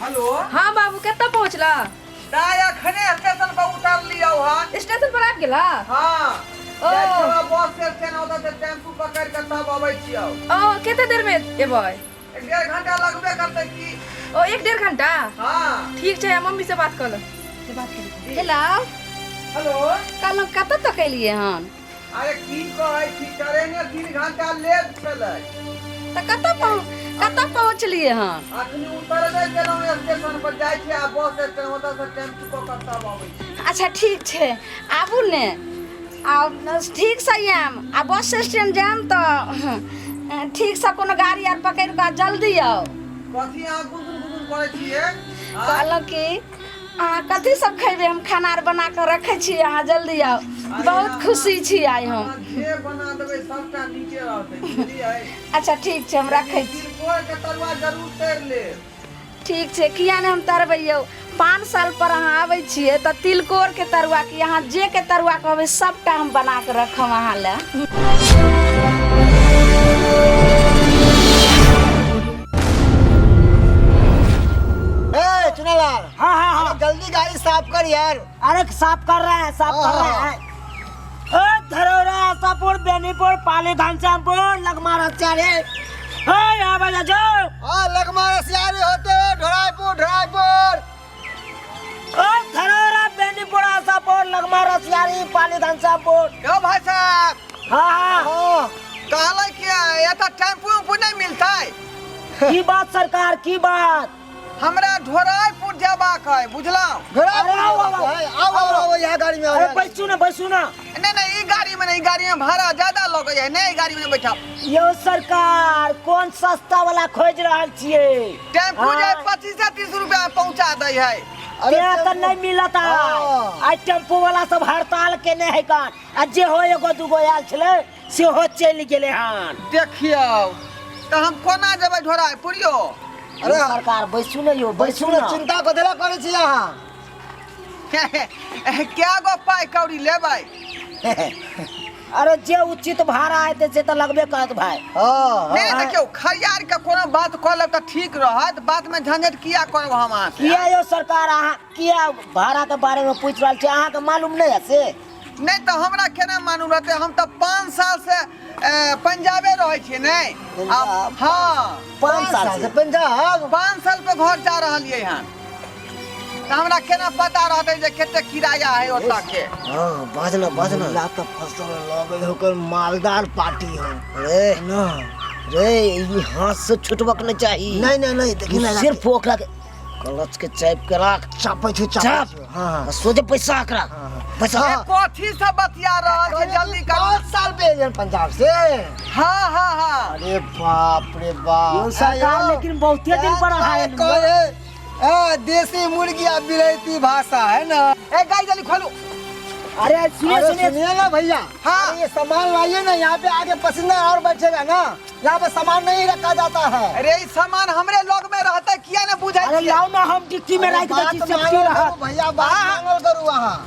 Hello. हाँ बाबू, कतऽ पहुँचला? दाय, अखने स्टेशन पर उतर लियौ हन। स्टेशन पर आबि गेला? हाँ। ओ। जाइ छियौ बस स्टैंड, ओतऽ से टेम्पू पकड़ि कऽ तब अबै छियौ। ओ, कते देर में एबै? एक डेढ़ घंटा लगबे करतै की। ओ, एक डेढ़ घंटा? हाँ। ठीक छै, हम मम्मी से बात कऽ लेब। हेलो। हेलो। कहलहुँ कतऽ तक एलियै हन? अरे की कहै छी, ट्रेने 3 घंटा लेट छलै। तऽ कतऽ पहुँचलियै हन? अखनी उतरबे केलहुँ स्टेशन पर, जाइ छी आ बस स्टैंड, ओतऽ से टेम्पू पकड़ तब अबै छी। अच्छा ठीक छै, आबू ने आ ठीकसँ आयब आ बस स्टैंड जायब तऽ ठीकसँ कोनो गाड़ी आर पकड़ि कऽ जल्दी आउ। कथी अहाँ गुदुन गुदुन करै छियै आँय? कहलहुँ कि अहाँ कथी सब खैबै, हम खाना आर बना कऽ रखै छी, अहाँ जल्दी आउ। बहुत खुशी छी आइ हम। अहाँ जे बना देबै सबटा नीके रहतै, बुझलियै? अच्छा ठीक छै, हम रखै छी। तिलकोर के तरुआ जरूर तरि लेब। ठीक छै, किया नहि हम तरबै यौ? 5 साल पर अहाँ आबै छियै तऽ तिलकोरके तरुआ कि अहाँ जे के तरुआ कहबै, सबटा हम बना कऽ रखब अहाँ लए। ए चुनालाल। हाँ हाँ हाँ अरे जल्दी गाड़ी साफ कर यार। अरे साफ कर रहे हैं, साफ कर रहे हैं। ओ धरोरा, आशापुर, बेनीपुर, पाली, घनश्यामपुर, लगमा, रसियारी, ओ यहाँ बजा जाओ। हाँ, लगमा रसियारी होते हुए ढोराईपुर, ढोराईपुर। ओ धरोरा, बेनीपुर, आशापुर, लगमा, रसियारी, पाली, घनश्यामपुर। यौ भाई साहब। हाँ हाँ। हाँ। कहलै कि एतऽ टेम्पू उम्पू नहि मिलतै? की बात सरकार, की बात? हमरा ढोराईपुर जेबाक है, बुझलहुँ? ढोराईपुर अरे आओ, जेबाक आओ, है। आओ आओ आओ, यहाँ गाड़ी में आओ। अरे यहाँ। बैसू ना, बैसू ना। नहि नहि, ई गाड़ी में नहि, ई गाड़ी में भाड़ा ज्यादा लगै है। नहि, ई गाड़ी में नहि बैठब। यो सरकार, कोन सस्ता वाला खोज रहल छियै? टेम्पू जे हाँ। 25 से 30 रुपया में पहुंचा दै है। अरे ते तऽ टेम्पू- नहीं मिलत। हाँ। आइ टेम्पू वाला सब हड़ताल केने है कान, आ जे हो एगो दूगो आयल छलै सेहो चलि गेलै हन। देखियौ तऽ हम कोना जेबै ढोराईपुर यौ? अरे अरे सरकार, बैसू ने यौ, बैसू बैसू ने। ने। चिंता कथी ला करै छी अहाँ? क्या गो पाइ कौड़ी लेबै? अरे जे उचित भाड़ा हेतै से तऽ लगबे करत भाय। हाँ। नहि, देखियौ, खरियार के कोनो बात कऽ लेब तऽ ठीक रहत, बाद में झंझट किया करब हम अहाँ से? किया यौ सरकार, अहाँ किया भाड़ा के बारे में पूछि रहल छी? अहाँके मालूम नहीं है से? नहि तऽ हमरा केना मालूम रहतै? हम तऽ 5 साल से पंजाबे रहै छियै। नहि पंजाब? हाँ। 5 साल से? पंजाब। 5 साल पे घर जा रहलियै हन, तऽ हमरा केना पता रहतै जे कते किराया है ओतऽ के? हाँ, बाजना बाजना। मुल्ला तऽ फसल लगै हो कर मालदार पार्टी हो। अरे ना। रे, ई हाथ से छुटबक नहीं चाही। नहीं नहीं नहीं, देखी ना। सिर्फ ओकरा के क्लच के चाप के राख। चापै छौ, चापै चाप। छौ, हाँ। आ सोझे पैसा एकरा पैसा। ए, कथी सब बतिया रहल छै? जल्दी करू। 5 साल पे एलियन पंजाब से? हाँ हाँ हाँ। अरे बाप रे बाप। यौ सरकार, लेकिन बहुते दिन पर अहाँ एलियै। कहे ए, देसी मुर्गी आ बिलैती भाषा है ना। ए, गाड़ी जल्दी खोलू। अरे सुनिए। अरे सुनिए। सुनिए ना भैया। हाँ। अरे ये सामान लाइए ना, यहाँ पे आगे पैसेंजर और बैठेगा ना, यहाँ पे सामान नहीं रखा जाता है। अरे ई सामान हमरे लग में रहता, किया ने बुझै अरे छियै? लाउ ना, हम डिक्की में राखि दै छी, बात सेफ्टी मानल रहत। करू भैया, बात हाँ। मानल करू अहाँ।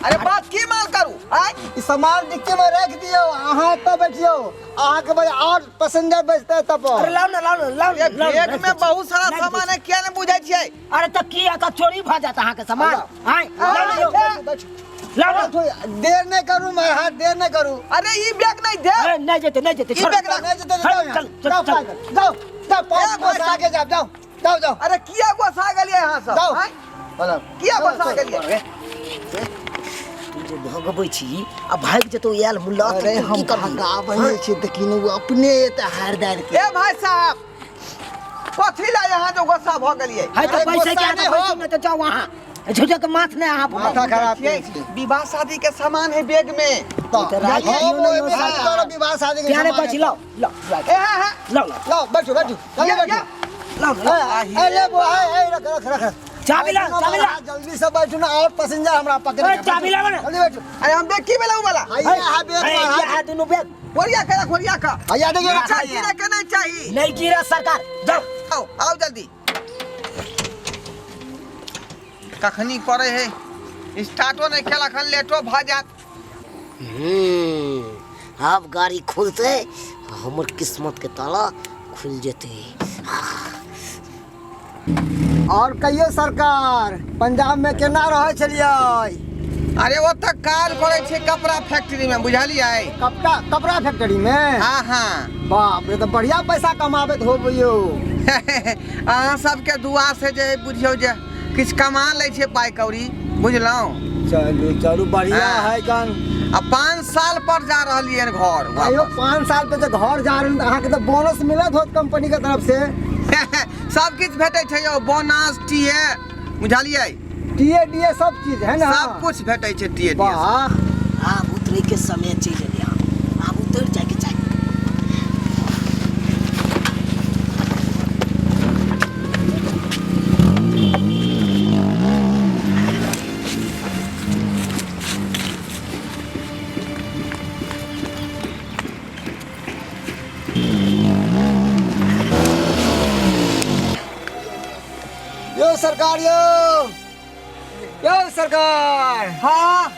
अरे बात की मान करू आय? ई सामान डिक्की में रख दियौ, अहाँ एतऽ बैठियौ, अहाँके बजाय और पैसेंजर बैठते तब। अरे लाउ ना, लाउ ना, लाउ ना, ये लाउ ना, बैग में बहुत सारा राखि दै सामान है, किया ने बुझै छियै? अरे तऽ की एतऽ चोरी भऽ जायत अहाँके सामान? आय लाउ ना यौ, बैठू। लाउ ना। बैठू, देर नहीं करू महाराज, देर नहीं करू। अरे ई बैग नहीं दे। अरे नहीं जेतै, नहीं जेतै, ई छोड़। बैग राख। नहीं जेतै तऽ जाउ यहाँ। चल, चल, जाउ, चल। जाउ जाउ, पाँच ए, भाई बस आगे जाउ जाउ जाउ जाउ। अरे किया गोसा गेलियै अहाँ सब? जाउ। आँय? बोलो। किया गोसा गेलियै? तू जे भगबै छी आ भागि जेतौ आयल मुल्ला तऽ अरे तू हम की करबी? भगाबै छी, देखी ने, ओ अपने एतऽ हारि दारि के। ए भाई साहब, कथी ला यहाँ जो गुस्सा भऽ गेलियै? है तऽ अरे पैसे गुस्सा के नहि बैसू होब। ने तऽ जाउ अहाँ, झूठे के माथ नहि अहाँ माथा खराब छियै, करै छी। विवाह शादी के सामान है बैग में। तऽ तऽ राखि हम दियौ ने ओहिमे यौ की सरकार। करब विवाह शादी के किया नहि सामान? कहै छी? लाउ लाउ राखि। ए हे हे। लाउ लाउ। लाउ, बैठू बैठू, जल्दी या, बैठू। या। लाउ लाउ। ए, ए, ले बो, ए, ए, रख रख रख। चाबी ला, चाबी ला। जल्दी से बैठू ना, और पैसेंजर हमरा पकड़े। ए, चाबी लाबो ना। जल्दी बैठू। अरे हम देखी वाला उ वाला। हैया है बैग है, में। ये है दुनू बैग। घोरिया के रख, घोरिया का। हैया देखियो। नीचा गिरे के नहीं चाही। नहीं गिरा सरकार, जाओ। आओ आओ जल्दी। कखनी करे है, स्टार्टो नहीं केलक हन, लेटो भऽ जायत। आब गाड़ी खुलतै, हमर किस्मत के ताला खुलि जेतै। और कहियो सरकार, पंजाब में केना रहै छलियै? अरे ओतऽ काज करै छै कपड़ा फैक्ट्री में, बुझलियै? कपड़ा कपड़ा फैक्ट्री में? हाँ हाँ। बाप रे, तऽ बढ़िया पैसा कमाबैत होबै यौ। अहाँ सबके दुआ से जे बुझियौ जे किछु कमा लै छै पाइ कौड़ी, बुझलहुँ? चलू चलू, बढ़िया हाँ। है कन। आ 5 साल पर जा रहलियै हन घर आयो वापस। 5 साल पे जे घर जा रहल, अहाँके तऽ बोनस मिलत होत कंपनी के तरफ से? सब किछु भेटै छै यौ, बोनस, टीए, बुझलियै? टीए डीए सब चीज है ना? सब कुछ भेटै छै, टीए डीए। वाह। आब उतरै के समय चलि एलै हन, आब उतरि जायके चाही। यो सरकार, यो यो सरकार। हाँ।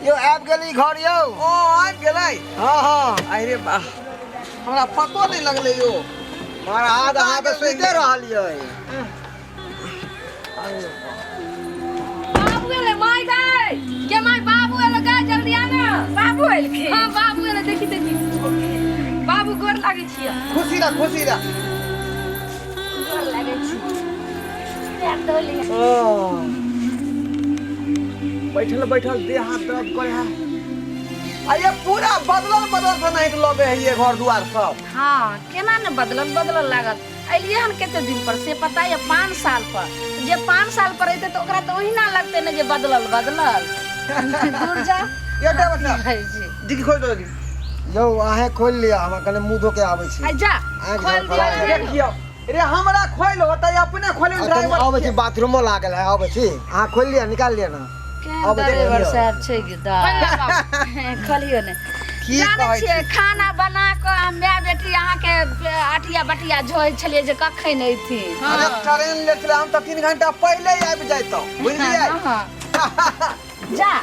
यो आबि गेली घर यौ। ओ आबि गेलै? हाँ हाँ। अरे वाह, हमरा पतो नहि लगलै यौ। महाराज, अहाँ तऽ सुइते रहलियै। बाबू एलै, माय गै, के माय, बाबू एलै गै, जल्दी आ ना। बाबू एलखिन? हाँ बाबू एलै, देखी देखी। बाबू, गोर लागै छियै। खुशी रह, खुशी रह। गोर लागै छी, पैर धो लिअ। बैठल बैठल देह हाथ दर्द करे है। आ ये पूरा बदलल बदलल से नहीं लगे है ये घर दुआर सब। हाँ, केना ने बदलल बदलल लागत? एलियै हन कते दिन पर से पता यऽ? 5 साल पर। जे 5 साल पर एतै तऽ ओकरा तऽ ओहिना लगतै ने जे बदलल बदलल। दूर जा। ये ड्राइवर साहब, जी। डिक्की खोल दो जी। यौ, अहें खोलि लिअ, हमरा कनि मुँह धो के आबै छी। आ जा। आँखि खोल धड़फड़ा दियौ। गेल। देखियौ रे, हमरा खोल होतै? अपने खोले। आ, कनि ड्राइवर आबै छी, बाथरूमो लागल है, आबै छी। अहाँ खोलि लिअ, निकालि लिअ ने। केहन आबै छी, ड्राइवर लिअ। साहब छै गिदा, खोलियौ ने। की जानै कहै छियै छी? खाना बना कऽ हम माय बेटी अहाँके आटिया बटिया झोइ छलियै जे कखन अयथिन। अरे ट्रेन लेट छलै, हम तऽ 3 घंटा पहिले आबि जैतहुँ, बुझलियै? हाँ, जा,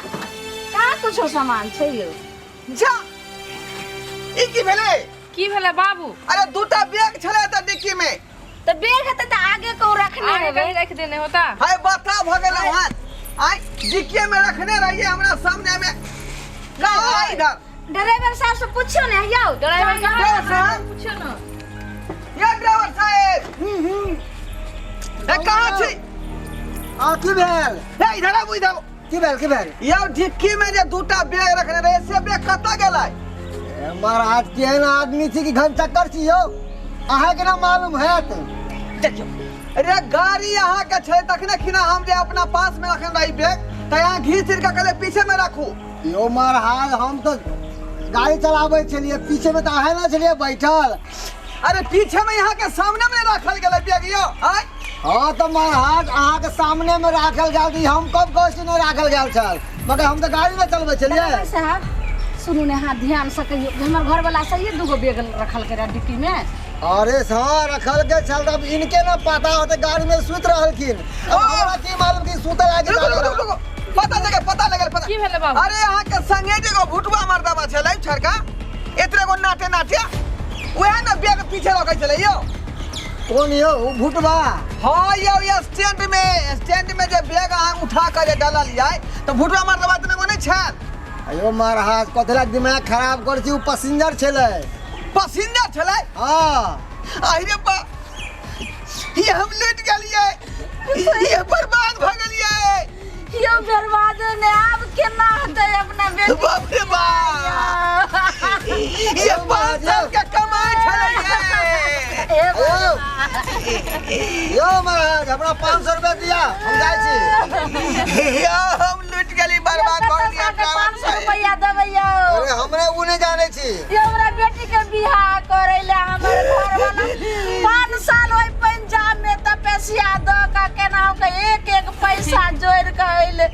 कहाँ कुछो सामान छै यौ? जा, ई की भेलै? की भेलै बाबू? अरे दूटा बैग छलै तऽ डिक्की में। तऽ बैग हेतै तऽ आगे कहूँ रखने आगे हेबै। कहीं रख देने होता। हाय, बता भऽ गेलौ हाथ। आइ डिक्की में रखने रहिए हमरा सामने में। कहाँ इधर? ड्राइवर साहब से पूछियो ने यौ। ड्राइवर ड्राइवर साहब? पूछियो ने। ये ड्राइवर साहेब, ए कहाँ छी? आ, की भेल? ए इधर आबू, इधर आबू। की भेल, की भेल? यौ, डिक्की में जे दूटा बैग रखने रहे से बैग कतऽ गेलै? ए, महाराज, केहन आदमी छी कि घन चक्कर छी यौ, अहाँके ना मालूम हैत? देखियौ रे, गाड़ी अहाँके छै तखने खिना हम जे अपना पास में रखने रही बैग, तऽ यहाँ घीच के कहले पीछे में राखू। यौ महाराज, हम तऽ गाड़ी चलाबै छलियै, पीछे में तऽ अहाँ ना छलियै बैठल। अरे पीछे में यहाँ के सामने में रखल गेलै बैग यौ, आय। हाँ तऽ महाराज, अहाँके सामने में राखल गेल तऽ ई हम कब कहै छी नहि राखल गेल छल, मगर हम तऽ गाड़ी नहि चलबै छलियै। ड्राइवर साहब, सुनू ने, अहाँ ध्यान से कहियौ, हमर घरवाला सही दूगो बैग रखल के रहे डिक्की में? अरे हाँ, रखल के छल, तब इनके ना पता होते, गाड़ी में सुत रहलखिन। अब हमरा की मालूम कि सुतल है कि रुको जागल रुको है? रुको, पता लगे, पता लगे, पता। की भेलै बाबू? अरे अहाँ के संगे जे एगो भुटुआ मर्दाबा छलै छड़का, एतरे गो नाटे नाटे, वएह ने बैग पीछे रखै छलै यौ। कौन यौ, उ भुटबा? हाँ यौ, ये स्टैंड में जे बैग अहाँ उठा के जे डललियै तऽ भुटुआ मर्दाबा एतने गो नहि छल? अयो महाराज, कथी ला दिमाग खराब कर छी, उ पैसेंजर छलै। पसिंजर छलै? हाँ। अरे बा, ये हम लूट गेलियै, ये बर्बाद भऽ गेलियै। यौ, बर्बाद ने, आब केना हेतै अपना बेटी? बाप रे बाप, ये 5 साल के कमाई छलै ये। अयो यौ महाराज, हमरा 500 रुपया दिया, हम जाइ छी। यौ, हम लूट गेली, बर्बाद भऽ गेलियै 500 ड्राइवर साहेब। रुपया देबै यौ? अरे हमरे उ नहि जानै छी। यौ, हमरा बेटी के बियाह करै ले हमर घरवाला 5 साल ओहि पंजाब में तपस्या दऽ कऽ केना के एक एक पैसा जोड़ि कऽ अयलै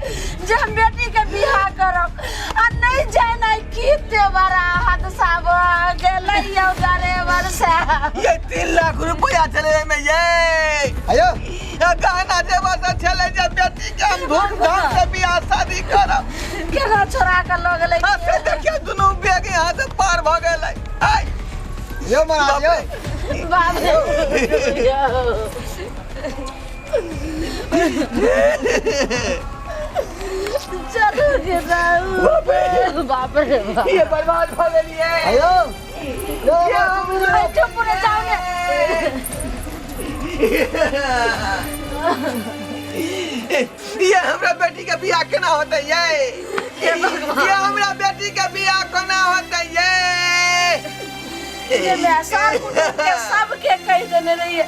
जे हम बेटी के बियाह करब, आ नहि जानै की ते बड़ा हादसा भऽ गेलै यौ ड्राइवर साहब। ये 3 लाख रुपया छलै एहिमे ये। अयो। ये गहना जेवर सब छलै जे बेटी के हम धूमधाम से बियाह शादी करब। केना छोड़ा कऽ लऽ गेलै? हाँ, से देखियौ, दुनू बैग यहाँ से पार भऽ गेलै आइ। यौ महाराज यौ। बाप रे। चलू गे दाऊ। बाप रे बाप। ये बर्बाद भऽ गेलियै। हेलो अरे चुप रे, जाओ ने। ये हमरा बेटी के बियाह केना होतै ये? ये हमरा बेटी के बियाह कोना होतै ये? जे मैं सब कुटुम्ब के सबके कहि देने रहिए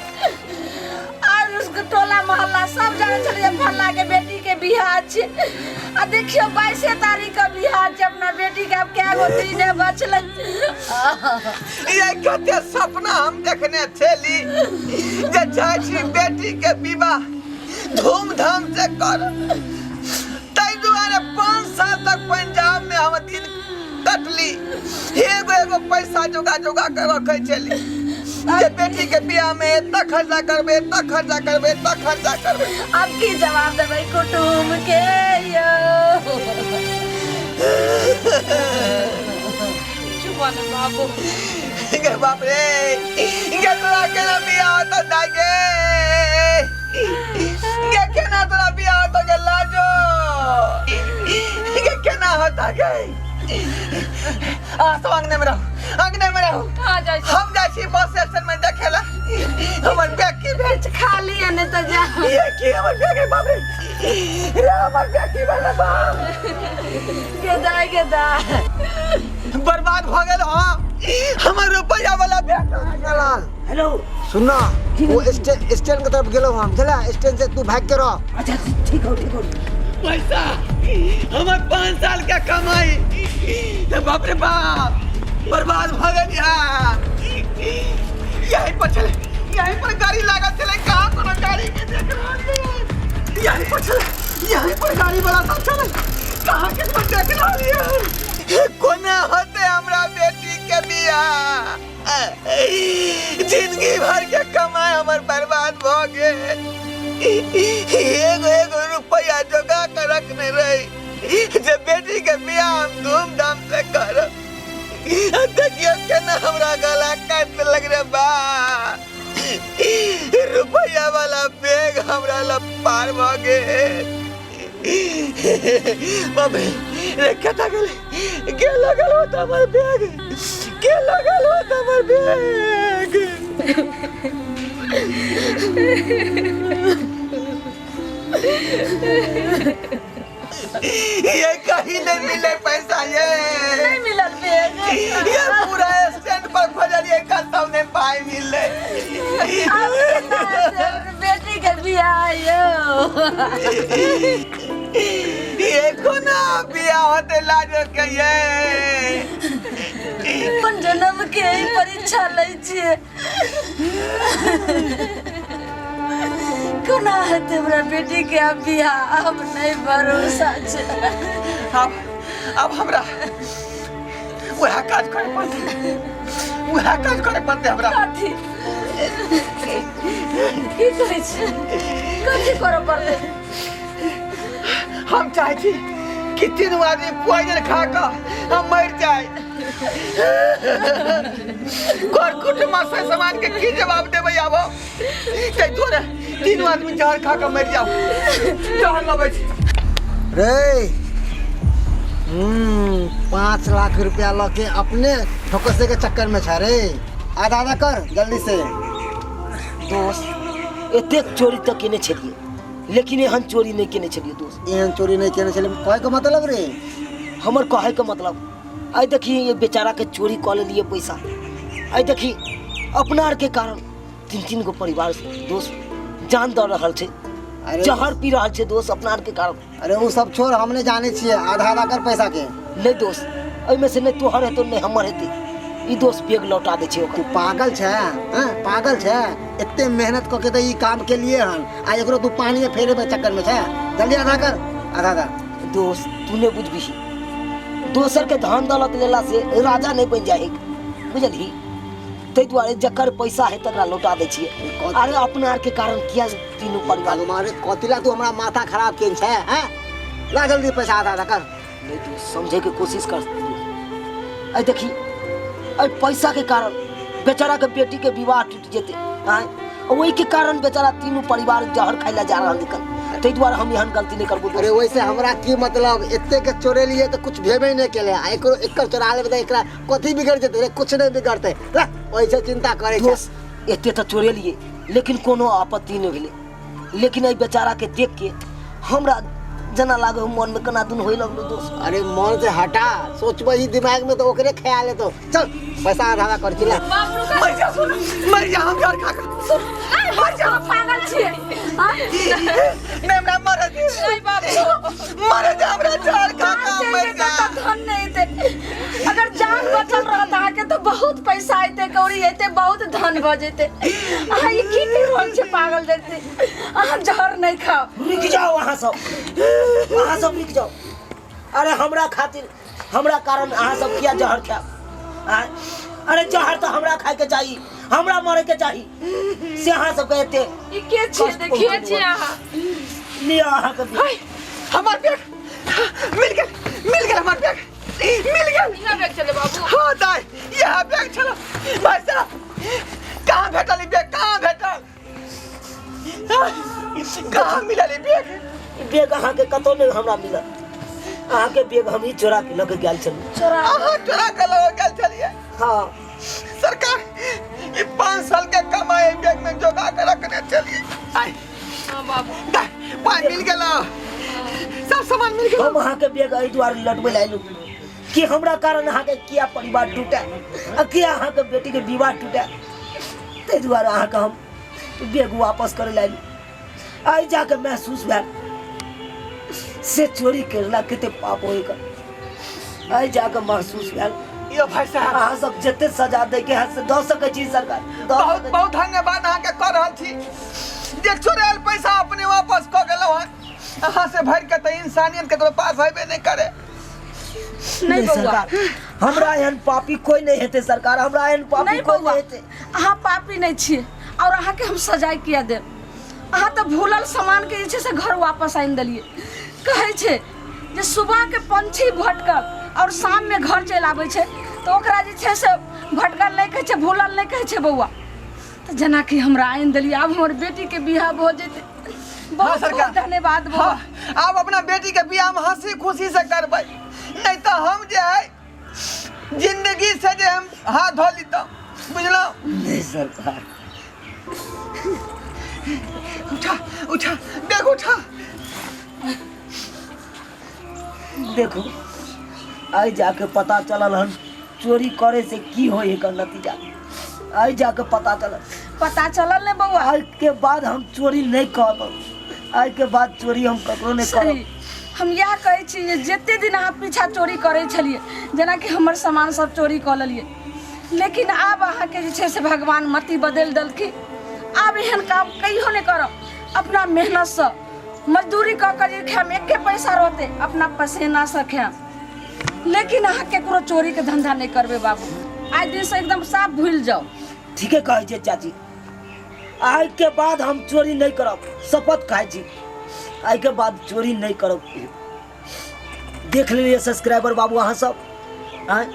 और उसके टोला मोहल्ला सब जाने छलिए फल्ला के बेटी के बियाह छै। आ देखियो 22 तारीख के बियाह छै अपना बेटी के, आब कै गो दिन बचलै। ये कते सपना हम देखने छली जे जाइ छी बेटी के विवाह धूमधाम से कर, ताहि दुआरे 5 साल तक पंजाब में हम दिन कटली, एगो एगो पैसा जोगा जोगा के रखे छली जे बेटी के बियाह में एतना खर्चा करबे, एतना खर्चा करबे, एतना खर्चा करबे। अब की जवाब देबै कुटुम्ब के यो? चुप न बाबू। गे बाप रे, गे तोरा केना बियाह होतो दाई गे? गे केना तोरा बियाह होतो गे लाजो? गे केना होता गे? आ सब अंगने में रहो, अंगने में रहो। कहाँ जाइ छी? हम जाइ छी बस स्टेशन में देखेला हमर बैग की भेल। खाली है नहीं तो जा। ये की हमर बैग रे? बाप रे रे, हमर बैग की भेल रे बाप? गे दाई, गे दाई, बर्बाद भ गेल। हाँ, हमर रुपया वाला बैग। लाल। हेलो। सुनना, वो स्टैंड के तरफ गेलो हम, बुझला? स्टैंड से तू भाग के रह। अच्छा, ठीक हो, ठीक हो। पैसा हमर 5 साल के कमाई, बाप रे बाप, बर्बाद भ गेल। यहीं पर चले, यहीं पर गाड़ी लागल छलै। कहाँ कोनो गाड़ी के देख रहल छियै? यहीं पर छलै, यहीं पर गाड़ी वाला सब छलै। कहाँ के पर देख रहल छियै? कोना होतै हमरा बेटी के बियाह? जिंदगी भर के कमाई हमर बर्बाद भ गेल। एगो एगो रुपया जोगा के रखने रही जे बेटी के बियाह हम धूमधाम से करब। देखियो केना हमरा गला काट लग रे बा। रुपया वाला बैग हमरा ला पार भ गेल। बाप रे, कता गेलै? के लगल होत हमर बैग? के लगल होत हमर बैग? ये कहीं नहीं मिले पैसा ये। नहीं मिलल बैग? ये पूरा स्टैंड पर खोजलिए, कतौ नहीं पाई मिले। अब केना हेतै हमर बेटी के बियाह यो? ये कोना बियाह होते लाजो के ये? कोन जन्म के ई परीक्षा लै छियै? कोना हेतै हमरा बेटी के आब बियाह? अब नहीं भरोसा छै। अब हमरा वएह काज करे पड़तै, वएह काज करे पड़तै हमरा। कथी? की कहै छी? कथी करऽ पड़तै? हम चाहै छी कि तीनू आदमी पॉइजन खा कऽ हम मरि जाए। कर कुटुम्ब से समाज के की जवाब देबै आब हम? ताहि दुआरे तीनू आदमी जहर खा कऽ मरि जाउ। जहर लबै छी। रे 5 लाख रुपया लऽ के अपने ठोकसे के चक्कर में छ रे। आधा आधा कर जल्दी से। दोस्त, एतेक चोरी तऽ केने छलियै, लेकिन एहन चोरी नहि केने छलियै दोस्त। एहन चोरी नहीं केने छलियै, कहै के मतलब रे? हमर कहै के मतलब, आइ देखी ये बेचारा के चोरी कऽ लेलियै पैसा। आइ देखी अपना आर के कारण तीन तीन गो परिवार दोस्त जान दऽ रहल छै, अरे जहर पी रहल छै दोस्त, अपना आर के कारण। अरे वो सब छोड़, हम नहीं जाने छियै, आधा आधा कर पैसा के। नहि दोस्त, एहिमे से नहि तोहर हेतौ, नहि हमर हेतै। ई दोस्त बैग लौटा दै छै ओकर। तू पागल छै? हाँ, पागल छै? एते मेहनत कऽ के तऽ ई काम के लिए हन, आ एकरो तू पानी में फेरे के चक्कर में छै। जल्दी आधा कर, आधा आधा। दोस्त, तू नहीं बुझबिही, दोसर के धन दौलत लेला से राजा नहीं बन जाए, बुझलही? ताहि दुआरे जकर पैसा है तकरा लौटा दै छियै। अरे अपना आर के कारण किया तीनू परिवार मारे कथिला तू हमरा माथा खराब केने छै? हैं, ला जल्दी पैसा, आधा आधा कर। नहीं दोस्त, समझे के कोशिश कर। अरे देखी, अरे पैसा के कारण बेचारा के बेटी के विवाह टूट जेते, आँय? वही के कारण बेचारा तीनू परिवार जहर खाइला जा रहल निकल। ताहि दुआरे हम एहन गलती नहि करबो। अरे वैसे हमरा की मतलब, एते के चोरेलिए तऽ कुछ भेबे नहि केले, आ एकरो एकर चोरा लेबै तऽ एकरा कथी बिगड़ जेतै रे? कुछ नहि बिगड़तै। ला, ओइसे चिंता करै छै। दोस्त, एते तऽ चोरेलिए लेकिन कोनो आपत्ति नहि भेलै, लेकिन एहि बेचारा के देख के हमरा जेना लागै मन में केना दुन होय लगलो दोस्त। अरे मन से हटा, सोचबही दिमाग में तो ओकरे ख्याल एतो। चल पैसा आधा कर चिल्ला। बाप रुका, मर जा, मर जा, हम जहर खा के मर जा, पागल छियै? आँय? नहीं, हमरा मर दे। नहीं बाबू। मर दे हमरा, जहर खा जान के चलि मर जेतै जा। तऽ धन नहि एतै। अगर जान बचल रहत अहाँके तऽ बहुत पैसा एतै, कौड़ी एतै, बहुत धन भऽ जेतै। अहाँ ई की कहि रहल छियै पागल जैसे? अहाँ जहर नहि खाउ। रुकि जाओ अहाँ सब, अहाँ सब रुकि जाओ। अरे हमरा खातिर, हमरा कारण अहाँ सब किया जहर खायब? आँय? अरे जहर तऽ हमरा खायके चाही, हमरा मरैके चाही, से अहाँ सबके एते ई के छियै? कष्ट देखियौ। के छियै अहाँ? लिअ अहाँके बिल। हाय, हमर बैग मिल गेल, मिल गेल, हमर बैग मिल गेल। इहाँ बैग चले बाबू। हाँ दाई, यह बैग छल। भाई साहब, कहाँ भेटल ई बैग? कहाँ भेटल? कहाँ मिलल ई बैग? ई बैग अहाँके कतौ नहि हमरा मिलल। अहाँके बैग हम ही चोरा के लऽ के गेल छलहुँ। चोरा? अहाँ चोरा के लऽ गेल छलियै? हाँ। सरकार, ई 5 साल के कमाई बैग में जोगा के रखने छलियै। आइ हाँ बाबू। दाई, पाइ मिल गेल, सब सामान मिल गेल। हम अहाँके बैग एहि दुआरे लौटबै लए अयलहुँ कि हमरा कारण अहाँके किया परिवार टूटे आ किया अहाँके बेटीके विवाह टूटे, ताहि दुआरे अहाँके हम बैग वापस करै लए अयलहुँ। आइ जाके महसूस भेल से चोरी करला कते पाप होइके, आइ जाके महसूस भेल। यो भाई साहब, अहाँ सब जते सजा दै के है से दऽ सकै छी सरकार, दऽ बहुत सकै छी। बहुत धन्यवाद अहाँके कऽ रहल छी जे चोरायल पैसा अपने वापस कऽ गेलहुँ हन। अहाँ से भरि के तऽ इंसानियत ककरो पास हेबे नहि करे। नहि नहि बौआ। सरकार, हमरा एहन पापी कोई नहीं हेतै सरकार, हमरा एहन पापी नहि कोई बौआ, नहीं हेतै। अहाँ पापी नहि छियै और अहाँके हम सजाय किया देब? अहाँ तऽ भूलल सामानके जे छै से घर वापस आनि देलियै। कहै छै जे सुबहके पंछी भटकल और शाममे घर चलि आबै छै तऽ ओकरा जे छै से भटकल नहि कहै छै, भूलल नहि कहै छै बौआ। तऽ जेनाकि हमरा आनि देलियै, आब हमर बेटीके बियाह भऽ जेतै। हाँ बहुत सरकार। बहुत धन्यवाद बौआ। हाँ, आब अपना बेटी के बियाह हम हंसी खुशी से करबै, नहीं तो हम जे है जिंदगी से जे हम हाथ धो लीतहुँ, बुझलहुँ? नहीं सरकार। उठा, उठा, देख उठा। देखू, आइ जाके पता चलल हन चोरी करे से की होय एकर नतीजा, आइ जाके पता चलल। पता चलल ने बौआ? आइ के बाद हम चोरी नहीं करब, आइ के बाद चोरी हम ककरो नहीं करब। सही, हम इएह कहै छी जे जते दिन अहाँ पीछा चोरी करै छलियै, जेनाकि हमर सामान सब चोरी कऽ लेलियै, लेकिन आब अहाँके जे छै से भगवान मति बदलि देलखिन। आब एहन काम कहियो नहि करब। अपना मेहनतसँ मजदूरी कऽ कऽ जे खायब, एके पैसा रहतै, अपना पसेनासँ खायब, लेकिन अहाँ केकरो चोरीके धंधा नहि करबै बाबू। आइ दिनसँ एकदम साफ भूलि जाउ। ठीके कहै छै चाची, आइ के बाद हम चोरी नहीं करब, शपथ खाइ छी, आइ के बाद चोरी नहीं करब। देख लेलियै सब्सक्राइबर बाबू अहाँ सब, आँय,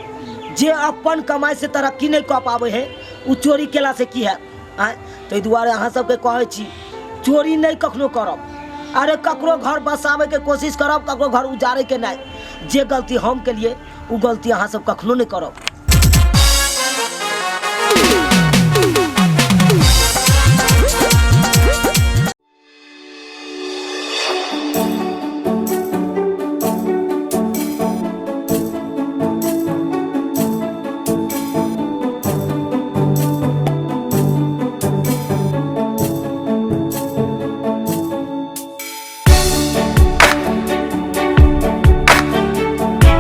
जे अपन कमाइ से तरक्की नहीं कऽ पाबै है ओ चोरी केला से की है? आँय, ताहि दुआरे अहाँ सबके कहै छी चोरी नहीं कखनो करब। अरे ककरो घर बसाबैके कोशिश करब, ककरो घर उजाड़ैके नहि। जे गलती हम केलियै ओ गलती अहाँ सब कखनो नहीं करब।